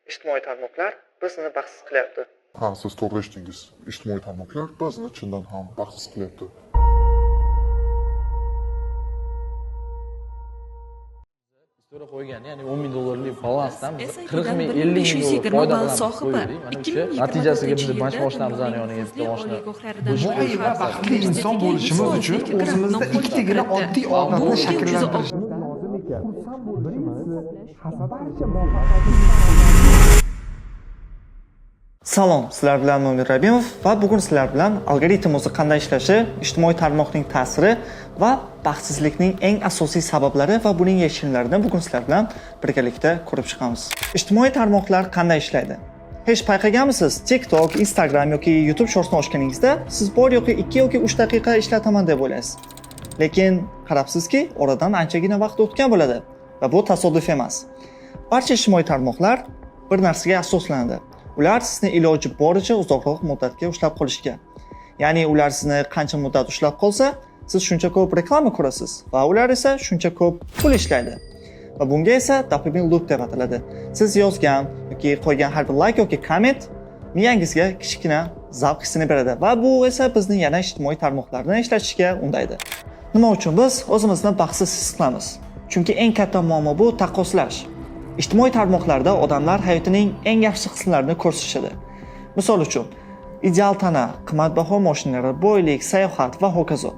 Ijtimoiy tarmoqlar bizni baxtsiz qilyapti. Ha, siz to'g'ri eshitdingiz. Ijtimoiy tarmoqlar bizni chindan ham baxtsiz qilyapti. Istoriya qo'ygan, ya'ni 10 ming dollarlik balansdan biz SIP'dan 40 ming, 50 ming dollar 1520 foyda ball qilamiz sohibi qo'ydik. Mana o'sha natijasiga biz mana shu mashinamizni yoniga bitta mashina 2024 Boy va baxtli inson bo'lishimiz uchun o'zimizda ikkitagina oddiy odatni shakllantirish lozim ekan. Birinchisi, Salom, sizlar bilan Mo'min Rabimov va bugun sizlar bilan algoritm o'zi qanday ishlashi, ijtimoiy tarmoqning ta'siri va baxtsizlikning eng asosiy sabablari va buning yechimlarini bugun sizlar bilan birgalikda ko'rib chiqamiz. Ijtimoiy tarmoqlar qanday ishlaydi? Hech payqaganmisiz? TikTok, Instagram yoki YouTube Shortsni ochganingizda siz bor yoki 2 yoki 3 daqiqa ishlataman deb o'ylaysiz. Lekin qarabsizki, oradan anchagina vaqt o'tgan bo'ladi va bu tasodif emas. Barcha ijtimoiy tarmoqlar bir narsaga asoslanadi. Ular sizni iloji boricha uzoqroq muddatga ushlab qolishga. Ya'ni ular sizni qancha muddat ushlab qolsa, siz shuncha ko'p reklama ko'rasiz va ular esa shuncha ko'p pul ishlaydi. Va bunga esa dopamin loop deb ataladi. Siz yozgan yoki qo'ygan har bir like yoki comment miyangizga kichkina zavq hissini beradi va bu esa bizni yana ijtimoiy tarmoqlarni ishlatishga undaydi. Nima uchun biz o'zimizni baxtsiz his qilamiz? Chunki eng katta muammo bu taqqoslash. Ijtimoiy tarmoqlarda odamlar hayotining eng yaxshi qismlarini ko'rsatishadi. Misol uchun, ideal tana, qimmatbaho mashinalar, boylik, sayohat va hokazo.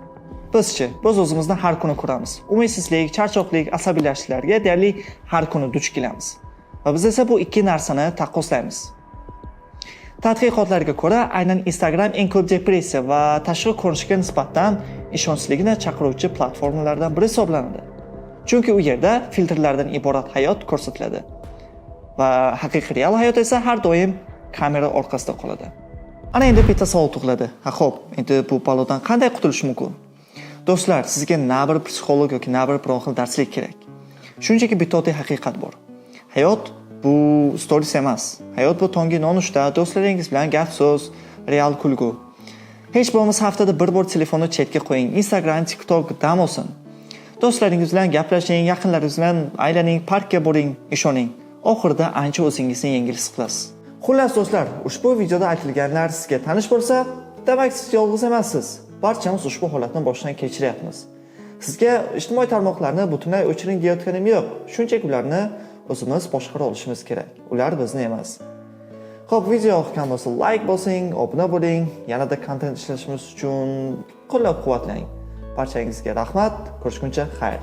Bizchi, biz o'zimizni har kuni ko'ramiz. Umidsizlik, charchoqlik, asabiylashishlarga deyarli har kuni duch kelamiz. Va biz esa bu ikki narsani taqqoslaymiz. Tadqiqotlarga ko'ra, aynan Instagram eng ko'p depressiya va tashqi ko'rinishga nisbatan ishonchsizlikni chaqiruvchi platformalardan biri hisoblanadi. Chunki u yerda filtrlardan iborat hayot ko'rsatiladi. Va haqiqiy real hayot esa har doim kamera orqasida qoladi. Ana endi bitta savol tug'iladi. Ha xo'p, endi bu balodan qanday qutulish mumkin? Do'stlar, sizga na bir psixolog yoki na bir biron xil darslik kerak. Shunchaki bitta oddiy haqiqat bor. Hayot bu stories emas. Hayot bu tonggi nonushta, do'stlaringiz bilan gap-so'z, real kulgu. Hech bo'lmasa haftada bir bor telefonni chetga qo'ying. Instagram, TikTok dam olsin. Do'stlaringiz bilan gaplashing, yaqinlaringiz bilan aylaning, parkka boring, ishoning. Oxirida ancha o'zingizni yengil his qilasiz. Xullas do'stlar, ushbu videoda aytilganlar sizga tanish bo'lsa, demak siz yolg'iz emassiz. Barchamiz ushbu holatni boshdan kechiryapmiz. Sizga ijtimoiy tarmoqlarni butunlay o'chiring deyotganim yo'q. Shunchaki ularni o'zimiz boshqara olishimiz kerak. Ular bizni emas. Xo'p, video yoqqan bo'lsa like bosing, obuna bo'ling, yanada kontent ishlashimiz uchun qo'llab-quvvatlang. Barchangizga rahmat. Ko'rishguncha xayr.